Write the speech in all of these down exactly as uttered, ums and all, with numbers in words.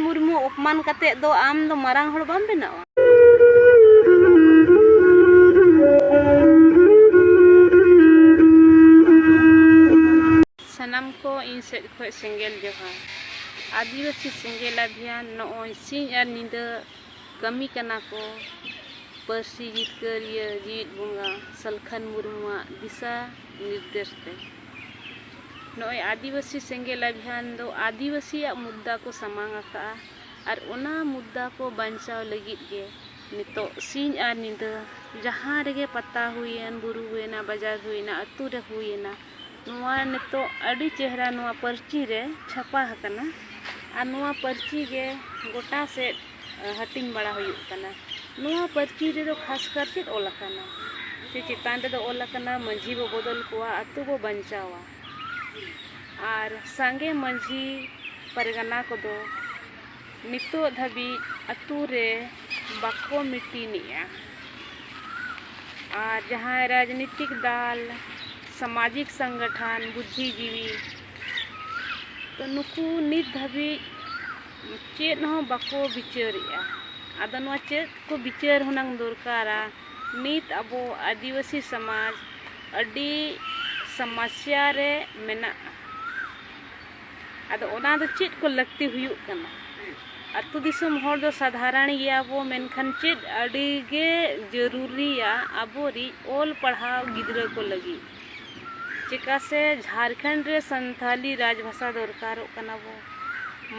ᱢᱩᱨᱢᱩ ᱚᱯᱢᱟᱱ ᱠᱟᱛᱮ ᱫᱚ ᱟᱢ ᱫᱚ ᱢᱟᱨᱟᱝ ᱦᱚᱲ ᱵᱟᱢ ᱵᱮᱱᱟᱜᱼᱟ᱾ ᱥᱟᱱᱟᱢ ᱠᱚ ᱤᱧ ᱥᱮᱫ ᱠᱷᱚᱱ ᱥᱮᱸᱜᱮᱞ ᱡᱚᱦᱟᱨ᱾ ᱟᱹᱫᱤᱵᱟᱹᱥᱤ ᱥᱮᱸᱜᱮᱞ ᱚᱵᱷᱤᱭᱟᱱ ᱱᱚᱜᱼᱚᱭ ᱥᱤᱧ ᱟᱨ ᱧᱤᱫᱟᱹ ᱠᱟᱹᱢᱤ ᱠᱟᱱᱟ ᱠᱚ ᱯᱟᱹᱨᱥᱤ ᱡᱤᱛᱠᱟᱹᱨᱤᱭᱟᱹ ᱡᱤᱣᱤᱫ ᱵᱚᱸᱜᱟ ᱥᱟᱞᱠᱷᱟᱱ ᱢᱩᱨᱢᱩᱣᱟᱜ ᱫᱤᱥᱟ ᱱᱤᱨᱫᱮᱥ ᱛᱮ᱾ ᱱᱚᱜᱼᱚᱭ ᱟᱹᱫᱤᱵᱟᱹᱥᱤ ᱥᱮᱸᱜᱮᱞ ᱚᱵᱷᱤᱭᱟᱱ ᱫᱚ ᱟᱹᱫᱤᱵᱟᱹᱥᱤᱭᱟᱜ ᱢᱩᱫᱽᱫᱟ ᱠᱚ ᱥᱟᱢᱟᱝ ᱟᱠᱟᱫᱼᱟ ᱟᱨ ᱚᱱᱟ ᱢᱩᱫᱽᱫᱟ ᱠᱚ ᱵᱟᱧᱪᱟᱣ ᱞᱟᱹᱜᱤᱫ ᱜᱮ ᱱᱤᱛᱚᱜ ᱥᱤᱧ ᱟᱨ ᱧᱤᱫᱟᱹ ᱡᱟᱦᱟᱸ ᱨᱮᱜᱮ ᱯᱟᱛᱟ ᱦᱩᱭᱮᱱ, ᱵᱩᱨᱩ ᱦᱩᱭᱮᱱᱟ, ᱵᱟᱡᱟᱨ ᱦᱩᱭᱮᱱᱟ, ᱟᱹᱛᱩ ᱨᱮ ᱦᱩᱭᱮᱱᱟ, ᱱᱚᱣᱟ ᱱᱤᱛᱚᱜ ᱟᱹᱰᱤ ᱪᱮᱦᱨᱟ ᱱᱚᱣᱟ ᱯᱟᱹᱨᱪᱤ ᱨᱮ ᱪᱷᱟᱯᱟ ᱟᱠᱟᱱᱟ᱾ ᱟᱨ ᱱᱚᱣᱟ ᱯᱟᱹᱨᱪᱤ ᱜᱮ ᱜᱚᱴᱟ ᱥᱮᱫ, ᱮ, ᱦᱟᱹᱴᱤᱧ ᱵᱟᱲᱟ ᱦᱩᱭᱩᱜ ᱠᱟᱱᱟ᱾ ᱱᱚᱣᱟ ᱯᱟᱹᱨᱪᱤ ᱨᱮᱫᱚ ᱠᱷᱟᱥᱠᱟᱨ ᱪᱮᱫ ᱚᱞ ᱟᱠᱟᱱᱟ? ᱥᱮ ᱪᱮᱛᱟᱱ ᱨᱮᱫᱚ ᱚᱞ ᱟᱠᱟᱱᱟ, "ᱢᱟᱹᱡᱷᱤ ᱵᱚ ᱵᱚᱫᱚᱞ ᱠᱚᱣᱟ, ᱟᱹᱛᱩ ᱵᱚ ᱵᱟᱧᱪᱟᱣᱟ"᱾ ᱟᱨ ᱥᱟᱸᱜᱮ ᱢᱟᱹᱡᱷᱤ ᱯᱟᱨᱜᱟᱱᱟ ᱠᱚᱫᱚ ᱱᱤᱛᱚᱜ ᱫᱷᱟᱹᱵᱤᱡ ᱟᱹᱛᱩ ᱨᱮ ᱵᱟᱠᱚ ᱢᱤᱴᱤᱱᱮᱜᱼᱟ᱾ ᱟᱨ ᱡᱟᱦᱟᱸᱭ ᱨᱟᱡᱽᱱᱤᱛᱤᱠ ᱫᱟᱞ, ᱥᱟᱢᱟᱡᱤᱠ ᱥᱚᱝᱜᱚᱴᱷᱚᱱ, ᱵᱩᱫᱽᱫᱷᱤᱡᱤᱵᱤ, ᱛᱚ ᱱᱩᱠᱩ ᱱᱤᱛ ᱫᱷᱟᱹᱵᱤᱡ ᱪᱮᱫ ᱦᱚᱸ ᱵᱟᱠᱚ ᱵᱤᱪᱟᱹᱨᱮᱜᱼᱟ᱾ ᱟᱫᱚ ᱱᱚᱣᱟ ᱪᱮᱫ ᱠᱚ ᱵᱤᱪᱟᱹᱨ ᱦᱩᱱᱟᱹᱝ ᱫᱚᱨᱠᱟᱨᱟ? ᱱᱤᱛ ᱟᱵᱚ ᱟᱹᱫᱤᱵᱟᱹᱥᱤ ᱥᱚᱢᱟᱡᱽ ᱟᱹᱰᱤ ᱥᱚᱢᱚᱥᱥᱟ ᱨᱮ ᱢᱮᱱᱟᱜᱼᱟ᱾ ᱟᱫᱚ ᱚᱱᱟ ᱫᱚ ᱪᱮᱫ ᱠᱚ ᱞᱟᱹᱠᱛᱤ ᱦᱩᱭᱩᱜ ᱠᱟᱱᱟ? ᱟᱹᱛᱩ ᱫᱤᱥᱚᱢ ᱦᱚᱲ ᱫᱚ ᱥᱟᱫᱷᱟᱨᱚᱱ ᱜᱮᱭᱟ ᱵᱚ, ᱢᱮᱱᱠᱷᱟᱱ ᱪᱮᱫ ᱟᱹᱰᱤ ᱜᱮ ᱡᱟᱹᱨᱩᱨᱤᱭᱟ ᱟᱵᱚᱨᱤᱡ ᱚᱞ ᱯᱟᱲᱦᱟᱣ ᱜᱤᱫᱽᱨᱟᱹ ᱠᱚ ᱞᱟᱹᱜᱤᱫ? ᱪᱮᱠᱟ ᱥᱮ ᱡᱷᱟᱲᱠᱷᱚᱸᱰ ᱨᱮ ᱥᱟᱱᱛᱷᱟᱞᱤ ᱨᱟᱡᱽ ᱵᱷᱟᱥᱟ ᱫᱚᱨᱠᱟᱨᱚᱜ ᱠᱟᱱᱟ ᱵᱚ᱾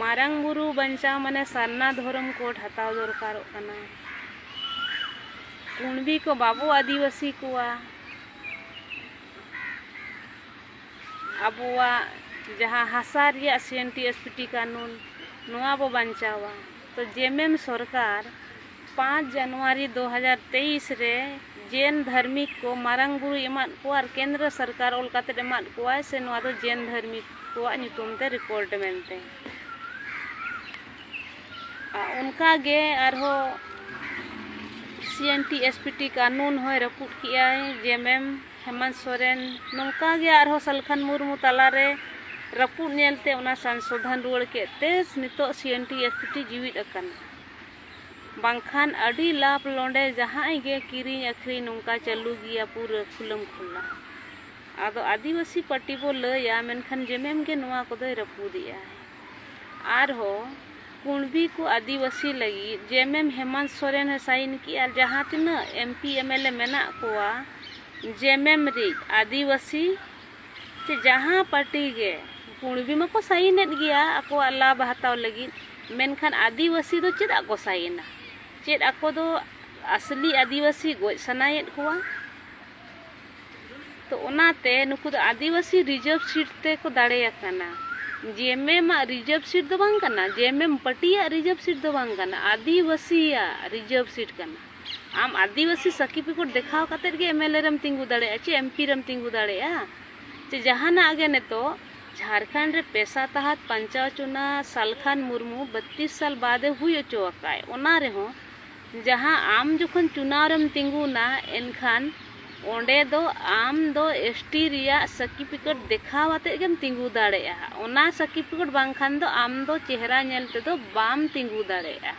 ᱢᱟᱨᱟᱝ ᱵᱩᱨᱩ ᱵᱟᱧᱪᱟᱣ ᱢᱟᱱᱮ ᱥᱟᱨᱱᱟ ᱫᱷᱚᱨᱚᱢ ᱠᱳᱰ ᱦᱟᱛᱟᱣ ᱫᱚᱨᱠᱟᱨᱚᱜ ᱠᱟᱱᱟ᱾ ᱠᱩᱬᱵᱤ ᱠᱚ ᱵᱟᱵᱚ ᱟᱹᱫᱤᱵᱟᱹᱥᱤ ᱠᱚᱣᱟ᱾ ᱟᱵᱚᱣᱟᱜ ᱡᱟᱦᱟᱸ ᱦᱟᱥᱟ ᱨᱮᱭᱟᱜ ᱥᱤ N T S P T ᱠᱟᱹᱱᱩᱱ, ᱱᱚᱣᱟ ᱵᱚ ᱵᱟᱧᱪᱟᱣᱟ᱾ ᱛᱚ ᱡᱮᱢᱮᱢ ᱥᱚᱨᱠᱟᱨ ᱯᱟᱸᱪ ᱡᱟᱱᱩᱣᱟᱨᱤ ᱫᱩ ᱦᱟᱡᱟᱨ ᱛᱮᱭᱤᱥ ᱨᱮ ᱡᱮᱱ ᱫᱷᱟᱨᱢᱤᱠ ᱠᱚ ᱢᱟᱨᱟᱝ ᱵᱩᱨᱩᱭ ᱮᱢᱟᱫ ᱠᱚᱣᱟ ᱟᱨ ᱠᱮᱱᱫᱨᱚ ᱥᱚᱨᱠᱟᱨ ᱚᱞ ᱠᱟᱛᱮᱫ ᱮᱢᱟᱫ ᱠᱚᱣᱟᱭ ᱥᱮ ᱱᱚᱣᱟ ᱫᱚ ᱡᱮᱱ ᱫᱷᱟᱨᱢᱤᱠ ᱠᱚᱣᱟᱜ ᱧᱩᱛᱩᱢ ᱛᱮ ᱨᱮᱠᱚᱨᱰ ᱢᱮᱱᱛᱮ᱾ ᱟᱨ ᱚᱱᱠᱟ ᱜᱮ ᱟᱨᱦᱚᱸ ᱥᱤ N T S P T ᱠᱟᱹᱱᱩᱱ ᱦᱚᱸᱭ ᱨᱟᱹᱯᱩᱫ ᱠᱮᱜᱼᱟᱭ ᱡᱮᱢᱮᱢ ᱦᱮᱢᱟᱱᱛ ᱥᱚᱨᱮᱱ᱾ ᱱᱚᱝᱠᱟ ᱜᱮ ᱟᱨᱦᱚᱸ ᱥᱟᱞᱠᱷᱟᱱ ᱢᱩᱨᱢᱩ ᱛᱟᱞᱟᱨᱮ ᱨᱟᱹᱯᱩᱫ ᱧᱮᱞᱛᱮ ᱚᱱᱟ ᱥᱚᱝᱥᱳᱫᱷᱚᱱ ᱨᱩᱣᱟᱹᱲ ᱠᱮᱫ ᱛᱮ ᱱᱤᱛᱚᱜ ᱥᱤ ᱮᱱ ᱴᱤ ᱮᱥ ᱴᱤ ᱡᱤᱣᱤᱫ ᱟᱠᱟᱱᱟ᱾ ᱵᱟᱝᱠᱷᱟᱱ ᱟᱹᱰᱤ ᱞᱟᱵᱷ ᱞᱚᱸᱰᱮ ᱡᱟᱦᱟᱸᱭ ᱜᱮ ᱠᱤᱨᱤᱧ ᱟᱹᱠᱷᱨᱤᱧ ᱱᱚᱝᱠᱟ ᱪᱟᱹᱞᱩ ᱜᱮᱭᱟ ᱯᱩᱨᱟᱹ ᱠᱷᱩᱞᱟᱹᱢ ᱠᱷᱩᱞᱟ᱾ ᱟᱫᱚ ᱟᱹᱫᱤᱵᱟᱹᱥᱤ ᱯᱟᱹᱴᱤ ᱵᱚ ᱞᱟᱹᱭᱟ, ᱢᱮᱱᱠᱷᱟᱱ ᱡᱮᱢᱮᱢ ᱜᱮ ᱱᱚᱣᱟ ᱠᱚᱫᱚᱭ ᱨᱟᱹᱯᱩᱫᱮᱜᱼᱟ᱾ ᱟᱨᱦᱚᱸ ᱠᱩᱬᱵᱤ ᱠᱚ ᱟᱹᱫᱤᱵᱟᱹᱥᱤ ᱞᱟᱹᱜᱤᱫ ᱡᱮᱢᱮᱢ ᱦᱮᱢᱟᱱᱛ ᱥᱚᱨᱮᱱ ᱦᱚᱸ ᱥᱟᱭᱤᱱ ᱠᱮᱜᱼᱟ᱾ ᱟᱨ ᱡᱟᱦᱟᱸ ᱛᱤᱱᱟᱹᱜ ᱮᱢ ᱯᱤ ᱮᱢ ᱮᱞ ᱮ ᱢᱮᱱᱟᱜ ᱠᱚᱣᱟ ᱡᱮᱢᱮᱢ ᱨᱤᱡ ᱟᱹᱫᱤᱵᱟᱹᱥᱤ ᱪᱮ ᱡᱟᱦᱟᱸ ᱯᱟᱹᱴᱤ ᱜᱮ, ᱠᱩᱬᱵᱤ ᱢᱟᱠᱚ ᱥᱟᱭᱤᱱᱮᱫ ᱜᱮᱭᱟ ᱟᱠᱚᱣᱟᱜ ᱞᱟᱵᱷ ᱦᱟᱛᱟᱣ ᱞᱟᱹᱜᱤᱫ, ᱢᱮᱱᱠᱷᱟᱱ ᱟᱹᱫᱤᱵᱟᱹᱥᱤ ᱫᱚ ᱪᱮᱫᱟᱜ ᱠᱚ ᱥᱟᱭᱤᱱᱟ? ᱪᱮᱫ ᱟᱠᱚ ᱫᱚ ᱟᱥᱞᱤ ᱟᱹᱫᱤᱵᱟᱹᱥᱤ ᱜᱚᱡ ᱥᱟᱱᱟᱭᱮᱫ ᱠᱚᱣᱟ? ᱛᱚ ᱚᱱᱟᱛᱮ ᱱᱩᱠᱩ ᱫᱚ ᱟᱹᱫᱤᱵᱟᱹᱥᱤ ᱨᱤᱡᱟᱹᱵᱷ ᱥᱤᱴ ᱛᱮᱠᱚ ᱫᱟᱲᱮᱭᱟᱠᱟᱱᱟ᱾ ᱡᱮᱢᱮᱢᱟᱜ ᱨᱤᱡᱟᱹᱵᱷ ᱥᱤᱴ ᱫᱚ ᱵᱟᱝ ᱠᱟᱱᱟ, ᱡᱮᱢᱮᱢ ᱯᱟᱹᱴᱤᱭᱟᱜ ᱨᱤᱡᱟᱹᱵᱷ ᱥᱤᱴ ᱫᱚ ᱵᱟᱝ ᱠᱟᱱᱟ, ᱟᱹᱫᱤᱵᱟᱹᱥᱤᱭᱟᱜ ᱨᱤᱡᱟᱹᱵᱷ ᱥᱤᱴ ᱠᱟᱱᱟ᱾ ᱟᱢ ᱟᱹᱫᱤᱵᱟᱹᱥᱤ ᱥᱟᱨᱴᱤᱯᱷᱤᱠᱮᱴ ᱫᱮᱠᱷᱟᱣ ᱠᱟᱛᱮᱫ ᱜᱮ ᱮᱢ ᱮᱞ ᱮ ᱨᱮᱢ ᱛᱤᱸᱜᱩ ᱫᱟᱲᱮᱭᱟᱜᱼᱟ ᱪᱮ ᱮᱢ ᱯᱤ ᱨᱮᱢ ᱛᱤᱸᱜᱩ ᱫᱟᱲᱮᱭᱟᱜᱼᱟ ᱪᱮ ᱡᱟᱦᱟᱱᱟᱜ ᱜᱮ᱾ ᱱᱤᱛᱚᱜ ᱡᱷᱟᱲᱠᱷᱚᱸᱰ ᱨᱮ ᱯᱮᱥᱟ ᱛᱟᱦᱟᱛ ᱯᱟᱧᱪᱟᱣ ᱪᱩᱱᱟ ᱥᱟᱞᱠᱷᱟᱱ ᱢᱩᱨᱢᱩ ᱵᱟᱛᱤᱥ ᱥᱟᱞ ᱵᱟᱫᱮ ᱦᱩᱭ ᱦᱚᱪᱚ ᱟᱠᱟᱫ, ᱚᱱᱟ ᱨᱮᱦᱚᱸ ᱡᱟᱦᱟᱸ ᱟᱢ ᱡᱚᱠᱷᱚᱱ ᱪᱩᱱᱟᱣ ᱨᱮᱢ ᱛᱤᱸᱜᱩᱱᱟ, ᱮᱱᱠᱷᱟᱱ ᱚᱸᱰᱮ ᱫᱚ ᱟᱢ ᱫᱚ ᱮᱥ ᱴᱤ ᱨᱮᱭᱟᱜ ᱥᱟᱨᱴᱤᱯᱷᱤᱠᱮᱴ ᱫᱮᱠᱷᱟᱣ ᱟᱛᱮᱫ ᱜᱮᱢ ᱛᱤᱸᱜᱩ ᱫᱟᱲᱮᱭᱟᱜᱼᱟ᱾ ᱚᱱᱟ ᱥᱟᱨᱴᱤᱯᱷᱤᱠᱮᱴ ᱵᱟᱝᱠᱷᱟᱱ ᱫᱚ ᱟᱢ ᱫᱚ ᱪᱮᱦᱨᱟ ᱧᱮᱞ ᱛᱮᱫᱚ ᱵᱟᱢ ᱛᱤᱸᱜᱩ ᱫᱟᱲᱮᱭᱟᱜᱼᱟ᱾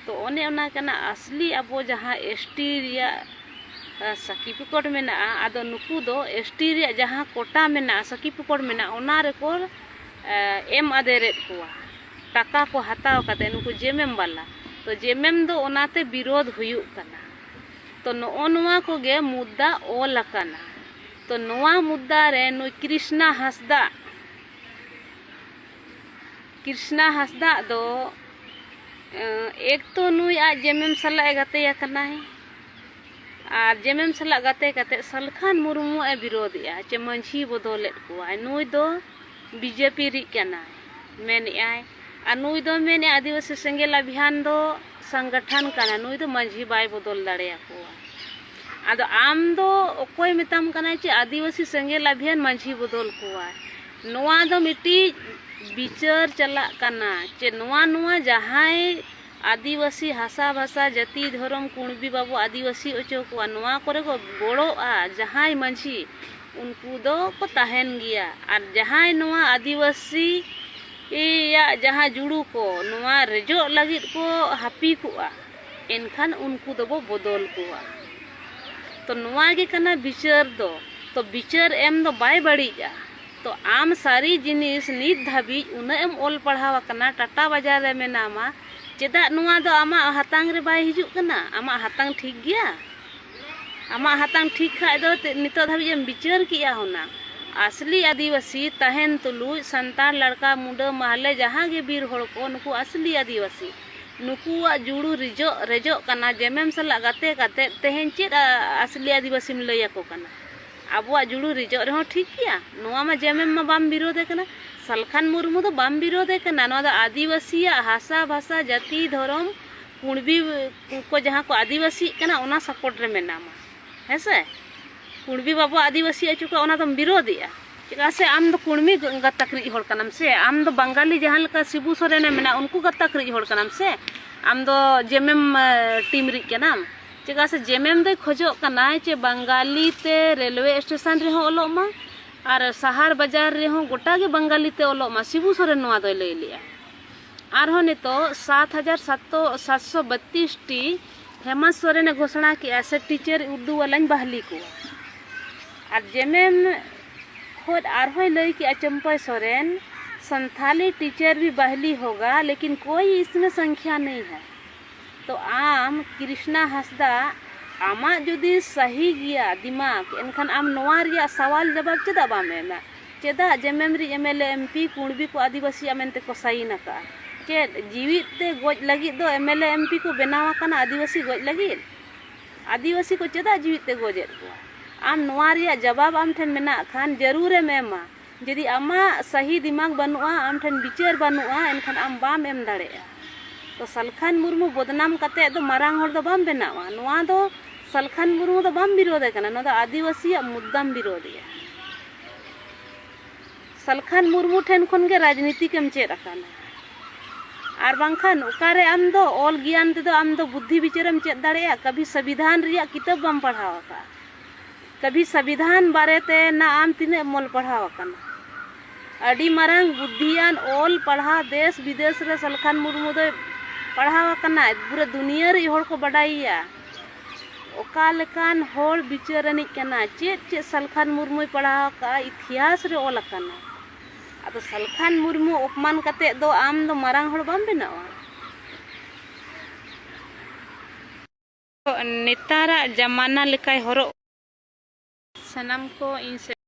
ᱛᱚ ᱚᱱᱮ ᱚᱱᱟ ᱠᱟᱱᱟ ᱟᱥᱞᱤ ᱟᱵᱚ ᱡᱟᱦᱟᱸ ᱮᱥ ᱴᱤ ᱨᱮᱭᱟᱜ, ᱟ, ᱥᱟᱨᱴᱤᱯᱷᱤᱠᱮᱴ ᱢᱮᱱᱟᱜᱼᱟ, ᱟᱫᱚ ᱱᱩᱠᱩ ᱫᱚ ᱮᱥ ᱴᱤ ᱨᱮᱭᱟᱜ ᱡᱟᱦᱟᱸ ᱠᱳᱴᱟ ᱢᱮᱱᱟᱜᱼᱟ, ᱥᱟᱨᱴᱤᱯᱷᱤᱠᱮᱴ ᱢᱮᱱᱟᱜᱼᱟ, ᱚᱱᱟ ᱨᱮᱠᱚ, ᱮ, ᱮᱢ ᱟᱫᱮᱨᱮᱫ ᱠᱚᱣᱟ ᱴᱟᱠᱟ ᱠᱚ ᱦᱟᱛᱟᱣ ᱠᱟᱛᱮ ᱱᱩᱠᱩ ᱡᱮᱢᱮᱢ ᱵᱟᱞᱟ᱾ ᱛᱚ ᱡᱮᱢᱮᱢ ᱫᱚ ᱚᱱᱟᱛᱮ ᱵᱤᱨᱳᱫᱷ ᱦᱩᱭᱩᱜ ᱠᱟᱱᱟ᱾ ᱛᱚ ᱱᱚᱜᱼᱚ ᱱᱚᱣᱟ ᱠᱚᱜᱮ ᱢᱩᱫᱽᱫᱟ ᱚᱞ ᱟᱠᱟᱱᱟ᱾ ᱛᱚ ᱱᱚᱣᱟ ᱢᱩᱫᱽᱫᱟ ᱨᱮ ᱱᱩᱭ ᱠᱨᱤᱥᱱᱟ ᱦᱟᱸᱥᱫᱟ, ᱠᱨᱤᱥᱱᱟ ᱦᱟᱸᱥᱫᱟ ᱫᱚ, ᱮᱸ, ᱮᱠ ᱛᱚ ᱱᱩᱭ ᱟᱡ ᱡᱮᱢᱮᱢ ᱥᱟᱞᱟᱜ ᱮ ᱜᱟᱛᱮ ᱟᱠᱟᱱᱟᱭ, ᱟᱨ ᱡᱮᱢᱮᱢ ᱥᱟᱞᱟᱜ ᱜᱟᱛᱮ ᱠᱟᱛᱮ ᱥᱟᱞᱠᱷᱟᱱ ᱢᱩᱨᱢᱩ ᱮ ᱵᱤᱨᱳᱫᱷᱮᱜᱼᱟ ᱪᱮ ᱢᱟᱹᱡᱷᱤ ᱵᱚᱫᱚᱞᱮᱫ ᱠᱚᱣᱟᱭ᱾ ᱱᱩᱭ ᱫᱚ ᱵᱤ ᱡᱮ ᱯᱤ ᱨᱤᱡ ᱠᱟᱱᱟᱭ ᱢᱮᱱᱮᱜᱼᱟᱭ, ᱟᱨ ᱱᱩᱭ ᱫᱚ ᱢᱮᱱᱮᱜᱼᱟ ᱟᱹᱫᱤᱵᱟᱹᱥᱤ ᱥᱮᱸᱜᱮᱞ ᱟᱵᱷᱤᱭᱟᱱ ᱫᱚ ᱥᱚᱝᱜᱚᱴᱷᱚᱱ ᱠᱟᱱᱟ, ᱱᱩᱭ ᱫᱚ ᱢᱟᱹᱡᱷᱤ ᱵᱟᱭ ᱵᱚᱫᱚᱞ ᱫᱟᱲᱮᱭᱟᱠᱚᱣᱟ᱾ ᱟᱫᱚ ᱟᱢ ᱫᱚ ᱚᱠᱚᱭ ᱢᱮᱛᱟᱢ ᱠᱟᱱᱟᱭ ᱪᱮ ᱟᱹᱫᱤᱵᱟᱹᱥᱤ ᱥᱮᱸᱜᱮᱞ ᱟᱵᱷᱤᱭᱟᱱ ᱢᱟᱹᱡᱷᱤ ᱵᱚᱫᱚᱞ ᱠᱚᱣᱟᱭ? ᱱᱚᱣᱟ ᱫᱚ ᱢᱤᱫᱴᱤᱡ ᱵᱤᱪᱟᱹᱨ ᱪᱟᱞᱟᱜ ᱠᱟᱱᱟ ᱪᱮ ᱱᱚᱣᱟ, ᱱᱚᱣᱟ ᱡᱟᱦᱟᱸᱭ ᱟᱹᱫᱤᱵᱟᱹᱥᱤ ᱦᱟᱥᱟ ᱵᱷᱟᱥᱟ ᱡᱟᱹᱛᱤ ᱫᱷᱚᱨᱚᱢ ᱠᱩᱬᱵᱤ ᱵᱟᱵᱚ ᱟᱹᱫᱤᱵᱟᱹᱥᱤ ᱚᱪᱚ ᱠᱚᱣᱟ, ᱱᱚᱣᱟ ᱠᱚᱨᱮ ᱠᱚ ᱜᱚᱲᱚᱜᱼᱟ ᱡᱟᱦᱟᱸᱭ ᱢᱟᱹᱡᱷᱤ, ᱩᱱᱠᱩ ᱫᱚ ᱠᱚ ᱛᱟᱦᱮᱱ ᱜᱮᱭᱟ᱾ ᱟᱨ ᱡᱟᱦᱟᱸᱭ ᱱᱚᱣᱟ ᱟᱹᱫᱤᱵᱟᱹᱥᱤ ᱭᱟᱜ ᱡᱟᱦᱟᱸ ᱡᱩᱲᱩ ᱠᱚ ᱱᱚᱣᱟ ᱨᱮᱡᱚᱜ ᱞᱟᱹᱜᱤᱫ ᱠᱚ ᱦᱟᱹᱯᱤ ᱠᱚᱜᱼᱟ, ᱮᱱᱠᱷᱟᱱ ᱩᱱᱠᱩ ᱫᱚᱵᱚ ᱵᱚᱫᱚᱞ ᱠᱚᱣᱟ᱾ ᱛᱚ ᱱᱚᱣᱟ ᱜᱮ ᱠᱟᱱᱟ ᱵᱤᱪᱟᱹᱨ ᱫᱚ᱾ ᱛᱚ ᱵᱤᱪᱟᱹᱨ ᱮᱢ ᱫᱚ ᱵᱟᱭ ᱵᱟᱹᱲᱤᱡᱼᱟ᱾ ᱛᱚ ᱟᱢ ᱥᱟᱹᱨᱤ ᱡᱤᱱᱤᱥ ᱱᱤᱛ ᱫᱷᱟᱹᱵᱤᱡ ᱩᱱᱟᱹᱜ ᱮᱢ ᱚᱞ ᱯᱟᱲᱦᱟᱣ ᱟᱠᱟᱱᱟ, ᱴᱟᱴᱟ ᱵᱟᱡᱟᱨ ᱨᱮ ᱢᱮᱱᱟᱢᱟ, ᱪᱮᱫᱟᱜ ᱱᱚᱣᱟ ᱫᱚ ᱟᱢᱟᱜ ᱦᱟᱛᱟᱝ ᱨᱮ ᱵᱟᱭ ᱦᱤᱡᱩᱜ ᱠᱟᱱᱟ? ᱟᱢᱟᱜ ᱦᱟᱛᱟᱝ ᱴᱷᱤᱠ ᱜᱮᱭᱟ? ᱟᱢᱟᱜ ᱦᱟᱛᱟᱝ ᱴᱷᱤᱠ ᱠᱷᱟᱡ ᱫᱚ ᱛᱮ-, ᱱᱤᱛᱚᱜ ᱫᱷᱟᱹᱵᱤᱡ ᱮᱢ ᱵᱤᱪᱟᱹᱨ ᱠᱮᱜᱼᱟ ᱦᱩᱱᱟᱝ᱾ ᱟᱥᱞᱤ ᱟᱹᱫᱤᱵᱟᱹᱥᱤ ᱛᱟᱦᱮᱱ ᱛᱩᱞᱩᱡ ᱥᱟᱱᱛᱟᱲ, ᱞᱟᱲᱠᱟ, ᱢᱩᱰᱟᱹ, ᱢᱟᱦᱞᱮ, ᱡᱟᱦᱟᱸ ᱜᱮ ᱵᱤᱨ ᱦᱚᱲ ᱠᱚ, ᱱᱩᱠᱩ ᱟᱥᱞᱤ ᱟᱹᱫᱤᱵᱟᱹᱥᱤ, ᱱᱩᱠᱩᱣᱟᱜ ᱡᱩᱲᱩ ᱨᱤᱡᱚᱜ, ᱨᱮᱡᱚᱜ ᱠᱟᱱᱟ᱾ ᱡᱮᱢᱮᱢ ᱥᱟᱞᱟᱜ ᱜᱟᱛᱮ ᱠᱟᱛᱮ ᱛᱮᱦᱮᱧ ᱪᱮᱫ ᱟ-, ᱟᱥᱞᱤ ᱟᱹᱫᱤᱵᱟᱹᱥᱤᱢ ᱞᱟᱹᱭ ᱟᱠᱚ ᱠᱟᱱᱟ? ᱟᱵᱚᱣᱟᱜ ᱡᱩᱲᱩ ᱨᱤᱡᱚᱜ ᱨᱮᱦᱚᱸ ᱴᱷᱤᱠ ᱜᱮᱭᱟ, ᱱᱚᱣᱟ ᱢᱟ ᱡᱮᱢᱮᱢ ᱢᱟ ᱵᱟᱢ ᱵᱤᱨᱳᱫᱮ ᱠᱟᱱᱟ, ᱥᱟᱞᱠᱷᱟᱱ ᱢᱩᱨᱢᱩ ᱫᱚ ᱵᱟᱢ ᱵᱤᱨᱳᱫᱮ ᱠᱟᱱᱟ᱾ ᱱᱚᱣᱟ ᱫᱚ ᱟᱹᱫᱤᱵᱟᱹᱥᱤᱭᱟᱜ ᱦᱟᱥᱟ, ᱵᱷᱟᱥᱟ, ᱡᱟᱹᱛᱤ, ᱫᱷᱚᱨᱚᱢ, ᱠᱩᱬᱵᱤ ᱠᱚ ᱡᱟᱦᱟᱸ ᱠᱚ ᱟᱹᱫᱤᱵᱟᱹᱥᱤᱜ ᱠᱟᱱᱟ, ᱚᱱᱟ support ᱨᱮ ᱢᱮᱱᱟᱢᱟ, ᱦᱮᱸ ᱥᱮ? ᱠᱩᱬᱵᱤ ᱵᱟᱵᱚ ᱟᱹᱫᱤᱵᱟᱹᱥᱤ ᱦᱚᱪᱚ ᱠᱚᱣᱟ, ᱚᱱᱟ ᱫᱚᱢ ᱵᱤᱨᱳᱫᱮᱜᱼᱟ᱾ ᱪᱮᱫᱟᱜ ᱥᱮ ᱟᱢ ᱫᱚ ᱠᱩᱲᱢᱤ ᱜᱟᱛᱟᱠ ᱨᱤᱡ ᱦᱚᱲ ᱠᱟᱱᱟᱢ ᱥᱮ, ᱟᱢ ᱫᱚ ᱵᱟᱝᱜᱟᱞᱤ ᱡᱟᱦᱟᱸ ᱞᱮᱠᱟ ᱥᱤᱵᱩ ᱥᱚᱨᱮᱱᱮ ᱢᱮᱱᱟ, ᱩᱱᱠᱩ ᱜᱟᱛᱟᱠ ᱨᱤᱡ ᱦᱚᱲ ᱠᱟᱱᱟᱢ ᱥᱮ, ᱟᱢ ᱫᱚ ᱡᱮᱢᱮᱢ, ᱮ, team ᱨᱤᱡ ᱠᱟᱱᱟᱢ᱾ ᱪᱮᱫᱟᱜ ᱥᱮ ᱡᱮᱢᱮᱢ ᱫᱚᱭ ᱠᱷᱚᱡᱚᱜ ᱠᱟᱱᱟᱭ ᱡᱮ ᱵᱟᱝᱜᱟᱞᱤ ᱛᱮ ᱨᱮᱞᱣᱮ ᱥᱴᱮᱥᱚᱱ ᱨᱮᱦᱚᱸ ᱚᱞᱚᱜ ᱢᱟ ᱟᱨ ᱥᱟᱦᱟᱨ ᱵᱟᱡᱟᱨ ᱨᱮᱦᱚᱸ ᱜᱚᱴᱟ ᱜᱮ ᱵᱟᱝᱜᱟᱞᱤ ᱛᱮ ᱚᱞᱚᱜ ᱢᱟ᱾ ᱥᱤᱵᱩ ᱥᱚᱨᱮᱱ ᱱᱚᱣᱟ ᱫᱚᱭ ᱞᱟᱹᱭ ᱞᱮᱜᱼᱟ᱾ ᱟᱨᱦᱚᱸ ᱱᱤᱛᱚᱜ ᱥᱟᱛ ᱦᱟᱡᱟᱨ ᱥᱟᱛᱥᱚ ᱵᱟᱛᱤᱥ ᱴᱤ ᱦᱮᱢᱟᱱᱛ ᱥᱚᱨᱮᱱᱮ ᱜᱷᱳᱥᱚᱱᱟ ᱠᱮᱜᱼᱟ ᱥᱮ ᱴᱤᱪᱟᱨ ᱩᱨᱫᱩ ᱣᱟᱞᱟᱧ ᱵᱟᱦᱞᱤ ᱠᱚᱣᱟ᱾ ᱟᱨ ᱡᱮᱢᱮᱢ ᱠᱷᱚᱱ ᱟᱨᱦᱚᱸᱭ ᱞᱟᱹᱭ ᱠᱮᱜᱼᱟ ᱪᱟᱹᱢᱯᱟᱹᱭ ᱥᱚᱨᱮᱱ, ᱥᱟᱱᱛᱷᱟᱞᱤ ᱴᱤᱪᱟᱨ ᱵᱷᱤ ᱵᱟᱦᱞᱤ ᱦᱳᱜᱟ ᱞᱮᱠᱤᱱ ᱠᱳᱭ ᱤᱥᱢᱮ ᱥᱚᱝᱠᱷᱭᱟ ᱱᱟᱦᱤ ᱦᱟᱭ᱾ ᱛᱚ ᱟᱢ ᱠᱨᱤᱥᱱᱟ ᱦᱟᱸᱥᱫᱟ, ᱟᱢᱟᱜ ᱡᱩᱫᱤ ᱥᱟᱹᱦᱤ ᱜᱮᱭᱟ ᱫᱤᱢᱟᱜᱽ, ᱮᱱᱠᱷᱟᱱ ᱟᱢ ᱱᱚᱣᱟ ᱨᱮᱭᱟᱜ ᱥᱟᱣᱟᱞ ᱡᱟᱵᱟᱵ ᱪᱮᱫᱟᱜ ᱵᱟᱢ ᱮᱢᱟ? ᱪᱮᱫᱟᱜ ᱡᱮᱢᱮᱢ ᱨᱤᱡ M L A M P ᱠᱩᱬᱵᱤ ᱠᱚ ᱟᱹᱫᱤᱵᱟᱹᱥᱤᱭᱟ ᱢᱮᱱᱛᱮ ᱠᱚ ᱥᱟᱭᱤᱱ ᱟᱠᱟᱫᱼᱟ? ᱪᱮᱫ ᱡᱤᱣᱤᱫ ᱛᱮ ᱜᱚᱡ ᱞᱟᱹᱜᱤᱫ ᱫᱚ ᱮᱢ ᱮᱞ ᱮ ᱮᱢ ᱯᱤ ᱠᱚ ᱵᱮᱱᱟᱣ ᱟᱠᱟᱱᱟ ᱟᱹᱫᱤᱵᱟᱹᱥᱤ ᱜᱚᱡ ᱞᱟᱹᱜᱤᱫ? ᱟᱹᱫᱤᱵᱟᱹᱥᱤ ᱠᱚ ᱪᱮᱫᱟᱜ ᱡᱤᱣᱤᱫ ᱛᱮ ᱜᱚᱡᱮᱫ ᱠᱚᱣᱟ? ᱟᱢ ᱱᱚᱣᱟ ᱨᱮᱭᱟᱜ ᱡᱟᱵᱟᱵ ᱟᱢ ᱴᱷᱮᱱ ᱢᱮᱱᱟᱜ ᱠᱷᱟᱱ ᱡᱟᱹᱨᱩᱲᱮᱢ ᱮᱢᱟ᱾ ᱡᱩᱫᱤ ᱟᱢᱟᱜ ᱥᱟᱹᱦᱤ ᱫᱤᱢᱟᱜᱽ ᱵᱟᱹᱱᱩᱜᱼᱟ, ᱟᱢ ᱴᱷᱮᱱ ᱵᱤᱪᱟᱹᱨ ᱵᱟᱹᱱᱩᱜᱼᱟ, ᱮᱱᱠᱷᱟᱱ ᱟᱢ ᱵᱟᱢ ᱮᱢ ᱫᱟᱲᱮᱭᱟᱜᱼᱟ᱾ ᱛᱚ ᱥᱟᱞᱠᱷᱟᱱ ᱢᱩᱨᱢᱩ ᱵᱚᱫᱱᱟᱢ ᱠᱟᱛᱮ ᱫᱚ ᱢᱟᱨᱟᱝ ᱦᱚᱲ ᱫᱚ ᱵᱟᱢ ᱵᱮᱱᱟᱜᱼᱟ᱾ ᱱᱚᱣᱟ ᱫᱚ ᱥᱟᱞᱠᱷᱟᱱ ᱢᱩᱨᱢᱩ ᱫᱚ ᱵᱟᱢ ᱵᱤᱨᱳᱫᱮ ᱠᱟᱱᱟ, ᱱᱚᱣᱟ ᱫᱚ ᱟᱹᱫᱤᱵᱟᱹᱥᱤᱭᱟᱜ ᱢᱩᱫᱽᱫᱟᱢ ᱵᱤᱨᱳᱫᱮᱜᱼᱟ᱾ ᱥᱟᱞᱠᱷᱟᱱ ᱢᱩᱨᱢᱩ ᱴᱷᱮᱱ ᱠᱷᱚᱱ ᱜᱮ ᱨᱟᱡᱽᱱᱤᱛᱤᱠ ᱮᱢ ᱪᱮᱫ ᱟᱠᱟᱱᱟ᱾ ᱟᱨ ᱵᱟᱝᱠᱷᱟᱱ ᱚᱠᱟᱨᱮ ᱟᱢ ᱫᱚ ᱚᱞ ᱜᱮᱭᱟᱱ ᱛᱮᱫᱚ ᱟᱢ ᱫᱚ ᱵᱩᱫᱽᱫᱷᱤ ᱵᱤᱪᱟᱹᱨᱮᱢ ᱪᱮᱫ ᱫᱟᱲᱮᱭᱟᱜᱼᱟ? ᱠᱟᱹᱵᱷᱤ ᱥᱚᱝᱵᱤᱫᱷᱟᱱ ᱨᱮᱭᱟᱜ ᱠᱤᱛᱟᱹᱵ ᱵᱟᱢ ᱯᱟᱲᱦᱟᱣ ᱟᱠᱟᱫᱼᱟ᱾ ᱛᱟᱵᱷᱤ ᱥᱚᱝᱵᱤᱫᱷᱟᱱ ᱵᱟᱨᱮᱛᱮ ᱱᱟ ᱟᱢ ᱛᱤᱱᱟᱹᱜ ᱮᱢ ᱚᱞ ᱯᱟᱲᱦᱟᱣ ᱟᱠᱟᱱᱟ? ᱟᱹᱰᱤ ᱢᱟᱨᱟᱝ ᱵᱩᱫᱽᱫᱷᱤᱭᱟᱱ, ᱚᱞ ᱯᱟᱲᱦᱟᱣ ᱫᱮᱥ ᱵᱤᱫᱮᱥ ᱨᱮ ᱥᱟᱞᱠᱷᱟᱱ ᱢᱩᱨᱢᱩ ᱫᱚᱭ ᱯᱟᱲᱦᱟᱣ ᱟᱠᱟᱱᱟ, ᱯᱩᱨᱟᱹ ᱫᱩᱱᱤᱭᱟᱹ ᱨᱮ ᱦᱚᱲ ᱠᱚ ᱵᱟᱰᱟᱭᱮᱭᱟ᱾ ᱚᱠᱟ ᱞᱮᱠᱟᱱ ᱦᱚᱲ ᱵᱤᱪᱟᱹᱨ ᱟᱹᱱᱤᱡ ᱠᱟᱱᱟ? ᱪᱮᱫ ᱪᱮᱫ ᱥᱟᱞᱠᱷᱟᱱ ᱢᱩᱨᱢᱩᱭ ᱯᱟᱲᱦᱟᱣ ᱟᱠᱟᱫᱼᱟ, ᱤᱛᱤᱦᱟᱥ ᱨᱮ ᱚᱞ ᱟᱠᱟᱱᱟ᱾ ᱟᱫᱚ ᱥᱟᱞᱠᱷᱟᱱ ᱢᱩᱨᱢᱩ ᱚᱯᱢᱟᱱ ᱠᱟᱛᱮ ᱫᱚ ᱟᱢ ᱫᱚ ᱢᱟᱨᱟᱝ ᱦᱚᱲ ᱵᱟᱢ ᱵᱮᱱᱟᱣᱟ᱾ ᱱᱮᱛᱟᱨᱟᱜ ᱡᱟᱢᱟᱱᱟ ᱞᱮᱠᱟᱭ ᱦᱚᱨᱚᱜ᱾ ᱥᱟᱱᱟᱢ ᱠᱚ ᱤᱧ ᱥᱮ